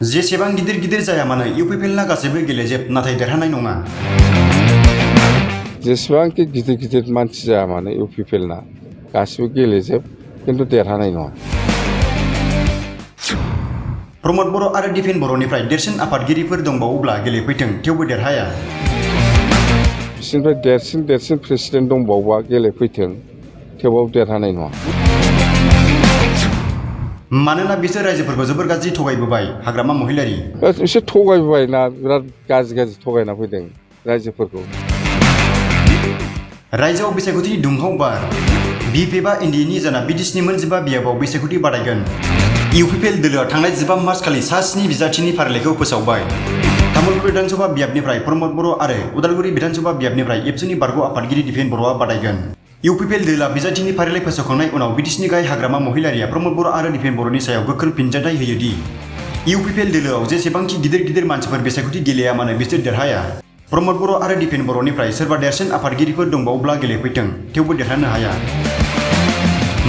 जेसेबां गिदिर गिदिर जाया मानो इउपिपिएलआ गासैबो गेलेजेब नाथाय देरहानाय नङा। जेसेबांखि गिदिर गिदिर मानसि जाया मानो इउपिपिएलना गासिबो गेलेजेब किन्तु देरहानाय नङा। प्रमद बर' आरो दिपेन बर'निफ्राय देरसिन आफादगिरिफोर दंबावोब्ला गेलेफैथों थेवबो देरहाया। बिसोरनिफ्राय देरसिन प्रेसिडेन्ट दंबावोबा गेलेफैथों थेवबाबो देरहानाय नङा। मानोना बिसोर रायजोफोरखौ जोबोर गाज्रि थगायबोबाय। हाग्रामा महिलारि बिसोर थगायबोबाय ना, बिराद गाज्रि थगायना फैदों रायजोफोरखौ। रायजोआव बिसायख'थि दुंहाव बार। बिपिएफआ एनडिएनि जाना बिटिसिनि मोनजिबा बियाबाव बिसायख'थि बादायगोन। इउपिपिएल दोलोआ थांनाय 15 मार्च खालि सा 7 बिजाथिनि फारिलाइखौ फोसावबाय। तामुलपुर विधानसभा बियाबनिफ्राय प्रमद बर' आरो उदालगुरि विधानसभा बियाबनिफ्राय एबसुनि बारग' आफादगिरि दिपेन बर'आ बादायगोन। इउपिपिएल दोलोआ बिजाथिनि फारिलाइ फोसावखांनाय उनाव बिटिसिनि गाहाय हाग्रामा महिलारिया प्रमद बर' आरो दिपेन बर'नि सायाव गोख्रों फिनजाथाय होयो दि इउपिपिएल दोलोआव जेसेबांखि गिदिर मानसिफोर बिसायख'थि गेलेया मानो बिसोर देरहाया। प्रमद बर' आरो दिपेन बर'निफ्राय सोरबा देरसिन आफादगिरिफोर दंबावोब्ला गेलेफैथों थेवबो देरहानो हाया।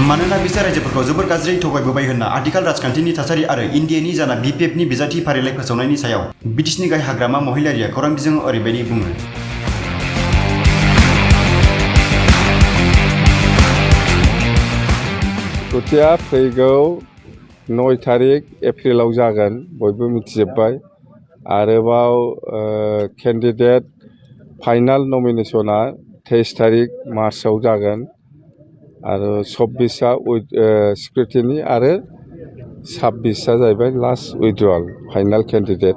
मानोना बिसोर रायजोफोरखौ जोबोर गाज्रि थगायबोबाय होनना आथिखाल राजखान्थिनि थासारि आरो एनडिएनि जाना बिपिएफनि बिजाथि फारिलाइ फोसावनायनि सायाव बिटिसिनि गाहाय हाग्रामा महिलारिया खौरां बिजोङाव ओरैबायदि बुङो। बिसायख'थिया फैगौ 9 तारिख एप्रिलाव जागोन, बयबो मिथिजोब्बाय। आरोबाव केन्डिडेट फाइनाल नमिनेसना 23 तारिख मार्चआव जागोन आरो 24आ स्क्रुटिनि आरो 26आ जाहैबाय लास्ट उइड्रल फाइनाल केन्डिडेट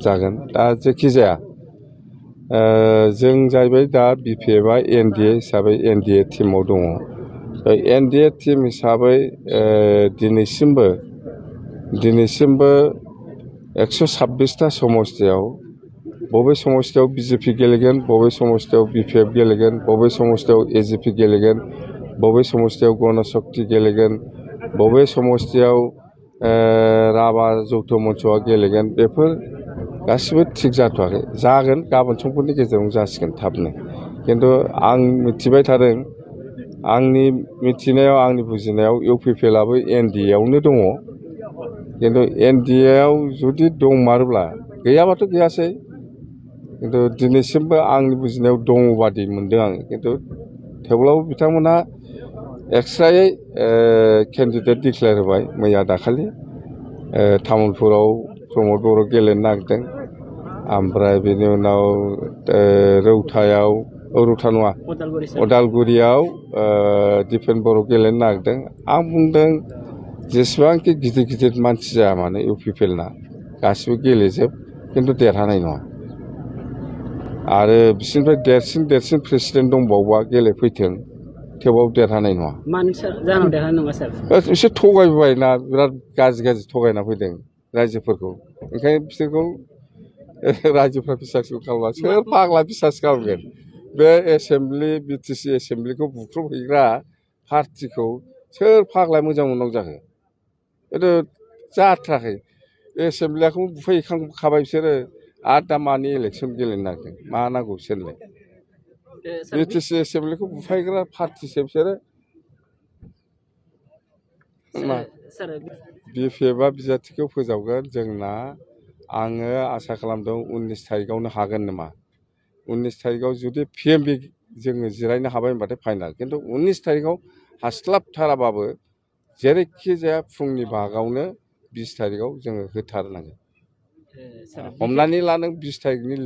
जागोन। दा जेखिजाया जों जाहैबाय दा बिपिएफआ एनडिए हिसाबै एनडिए टिमाव दङ। एनडिए टिम हिसाबै दिनैसिमबो 126टा समस्तियाव बबे समस्तियाव बिजेपि गेलेगोन, बबे समस्तियाव बिपिएफ गेलेगोन, बबे समस्तियाव एजिपि गेलेगोन, बबे समस्तियाव गणशक्ति गेलेगोन, बबे समस्तियाव राभा जौथ मन्चआ गेलेगोन, बेफोर गासिबो थिग जाथ'वाखै। जागोन, गाबोन समफोरनि गेजेरावनो जासिगोन थाबनो। किन्तु आं मिथिबाय थादों, आंनि मिथिनायाव आंनि बुजिनायाव इउपिपिएलआबो एनडिएआवनो दङ। किन्तु एनडिएआव जुदि दंमारोब्ला, गैयाबाथ' गैयासै, किन्तु दिनैसिमबो आंनि बुजिनायाव दङ बादि मोनदों आङो। किन्तु थेवब्लाबो बिथांमोनहा एक्सट्रायै केन्डिडेट डिक्लेयार होबाय मैया दाखालि। तामुलपुराव प्रमद बर' गेलेनो नागिरदों, ओमफ्राय बेनि उनाव रौता नङा उदालगुरियाव दिपेन बर' गेलेनो नागिरदों। आं बुंदों जेसेबांखि गिदिर मानसि जाया मानो इउपिपिएलना गासिबो गेलेजेब किन्तु देरहानाय नङा। आरो बिसोरनिफ्राय देरसिन प्रेसिडेन्ट दंबावोबा गेलेफैथों थेवबाबो देरहानाय नङा। मानो सार जानाव देरहानाय नङा सार? बिसोर थगायबोबाय ना, बिराद गाज्रि थगायना फैदों रायजोफोरखौ। ओंखायनो बिसोरखौ रायजोफ्रा बिसास खालामा। सोर फाग्ला बिसास खालामगोन? बे एसेमब्लि बिटिसि एसेमब्लिखौ बुख्रुबहैग्रा पार्टिखौ सोर फाग्लाया मोजां मोननांगौ जाखो? खिन्थु जाथाराखै। एसेमब्लिखौ बुफायखांखाबाय बिसोरो, आरो दा मानि इलेक्सन गेलेनो नागिरदों? मा नांगौ बिसोरलाय? बिटिसि एसेमब्लिखौ बुफायग्रा पार्टिसो बिसोरो। बिपिएफआ बिजाथिखौ फोजावगोन जोंना। आङो आसा खालामदों 19 तारिखआवनो हागोन नामा। 19 तारिखआव जुदि पिएमबि जोङो जिरायनो हाबाय होनबाथाय फाइनाल। किन्तु 19 तारिखआव हास्लाबथाराबाबो जेरैखि जाया फुंनि भागआवनो 20 तारिखआव जोङो होथारनांगोन। हमनानै ला नों 20 तारिखनि